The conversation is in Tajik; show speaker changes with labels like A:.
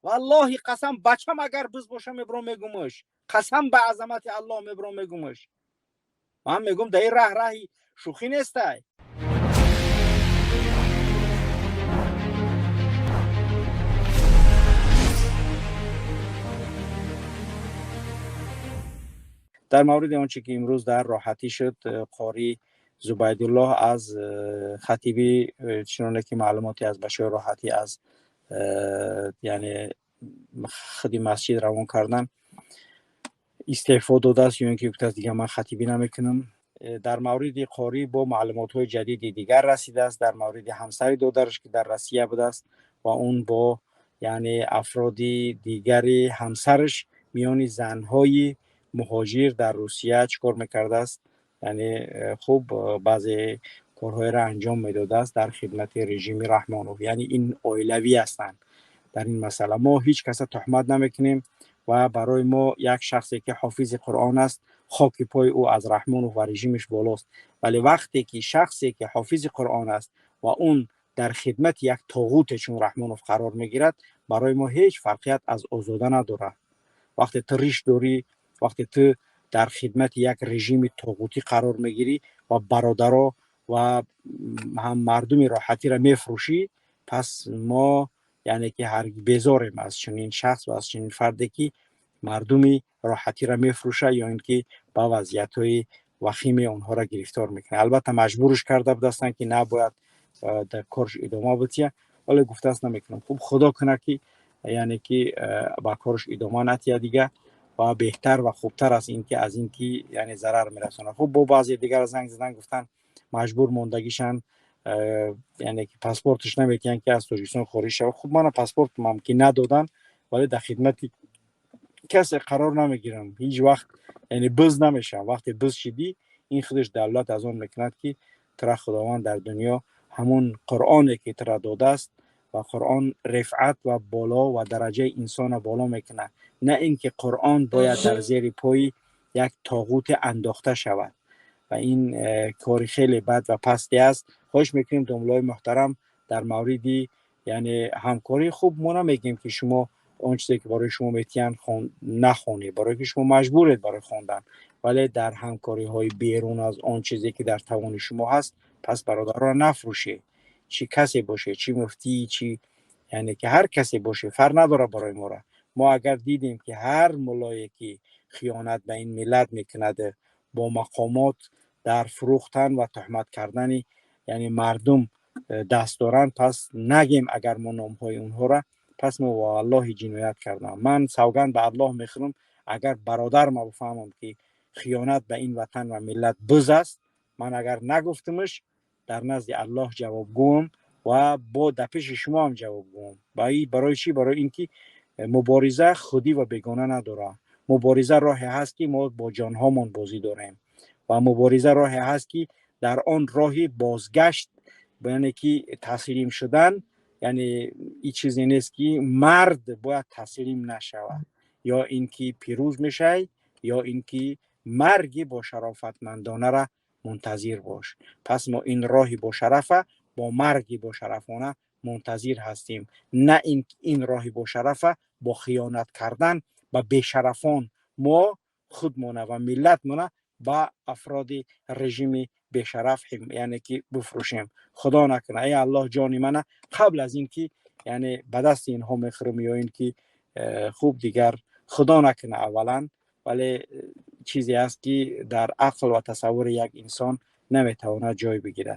A: Валлоҳи қасам, бачам агар биз боша, мебром мегумаш. Қасам ба азамати Аллоҳ, мебром мегумаш. Ман мегум, дар ин раҳ раҳи шӯхӣ нестай. Дар мавриди он чӣ ки имрӯз дар роҳатӣ шуд, қорӣ Зубайдуллоҳ аз хатибӣ, чуноне ки маълумоте аз бачаҳои роҳатӣ аз яъне худи масҷид равон кардан, истеъфо додааст ё ин ки гуфтааст, дигар ман хатибӣ намекунам. Дар мавриди қорӣ бо маълумотҳои ҷадиди дигар расидааст, дар мавриди ҳамсари додараш, ки дар Россия будааст ва он бо яъне афроди дигари ҳамсараш миёни занҳои муҳоҷир дар Русия чӣ кор мекардааст, яъне хуб баъзе корҳоеро анҷом медодааст дар хидмати режими Раҳмонов. Яъне ин оилавӣ ҳастанд. Дар ин масъала мо ҳеҷ каса туҳмат намекунем ва барои мо як шахсе ки ҳофизи Қуръон аст, хоки пои ӯ аз Раҳмонов ва режимаш болост. Вале вақте ки шахсе ки ҳофизи Қуръон аст ва он дар хидмати як тоғуте чун Раҳмонов қарор мегирад, барои мо ҳеҷ фарқият аз озода надорад. Вақте ту риш дорӣ, вақте ту дар хидмати як режими тоғутӣ қарор мегирӣ ва бародаро ва ҳам мардуми роҳатиро мефурӯшӣ, пас мо яъне ки ҳар безорем аз чунин шахс ва аз чунин фарде ки мардуми роҳатиро мефурӯшад ё ин ки ба вазъиятҳои вахими онҳоро гирифтор мекунад. Албатта, маҷбурш карда будастанд, ки набояд дар корш идома бития, вале гуфтааст, намекунам. Хуб, худо кунад, ки яъне ки ба корш идома натиҳад дига ва беҳтар ва хубтар аст ин ки аз ин ки яъне зарар мерасонад. Хуб, бо баъзе дигар занг задан, гуфтанд, маҷбур мондагишанд, яъне ки паспорташ наметиҳанд, ки аз Тоҷикистон хориҷ шавад. Хуб, мана паспортмам ки надоданд, вале дар хидмати касе қарор намегирам ҳеҷ вақт, яъне биз намешавам. Вақте биз шидӣ, ин худаш давлат аз он мекунад, ки тура Худованд дар дунё ҳамун Қуръоне ки тура додааст, ва Қуръон рифъат ва боло ва дараҷаи инсонро боло мекунад, на ин ки Қуръон бояд дар зери пои як тоғуте андохта шавад. Ва ин кори хеле бад ва пасте аст. Хоҳиш мекунем, домлаҳои муҳтарам, дар мавриди яъне ҳамкории хуб мо намегӯем, ки шумо он чизе ки барои шумо метиҳанд нахонед, барое ки шумо маҷбуред барои хондан. Вале дар ҳамкориҳои берун аз он чизе ки дар тавони шумо ҳаст, пас бародарро нафрӯшед. Чӣ касе боше, чӣ муфтӣ, чӣ яъне ки ҳар касе боше, фарқ надорад барои мора. Мо агар дидем, ки ҳар муллое ки хиёнат ба ин миллат мекунад, бо мақомот дар фурӯхтан ва туҳмат кардани яъне мардум даст доранд, пас нагем агар мо номҳои онҳоро, пас мо валлоҳи ҷиноят кардам. Ман савганд ба Аллоҳ мехӯрам, агар бародар ма бифаҳмам, ки хиёнат ба ин ватан ва миллат биз аст, ман агар нагуфтамаш, дар назди Аллоҳ ҷавобгӯам ва бо дар пеши шумо ҳам ҷавобгӯам. Барои чӣ? Барои ин ки мубориза худӣ ва бегона надорад. Мубориза роҳе ҳаст, ки мо бо ҷонҳомон бозӣ дорем, ва мубориза роҳе ҳаст, ки дар он роҳи бозгашт, яъне ки таслим шудан, яъне ин чизе нест, ки мард бояд таслим нашавад. Ё ин ки пирӯз мешавӣ, ё ин ки марги бо шарофатмандонара мунтазир бош. Пас мо ин роҳи бошарафа бо марги бошарафона мунтазир ҳастем, на ин роҳи бошарафа бо хиёнат кардан ба бешарафон, мо худмона ва миллатмона ба афроди режими бешараф яъне ки бифурӯшем. Худо накунад, эй Аллоҳ, ҷони мана қабл аз ин ки яъне ба дасти инҳо мехӯрам ё ин ки хуб, дигар худо накунад аввалан, вале чизе аст, ки дар ақл ва тасаввури як инсон наметавонад ҷой бигирад.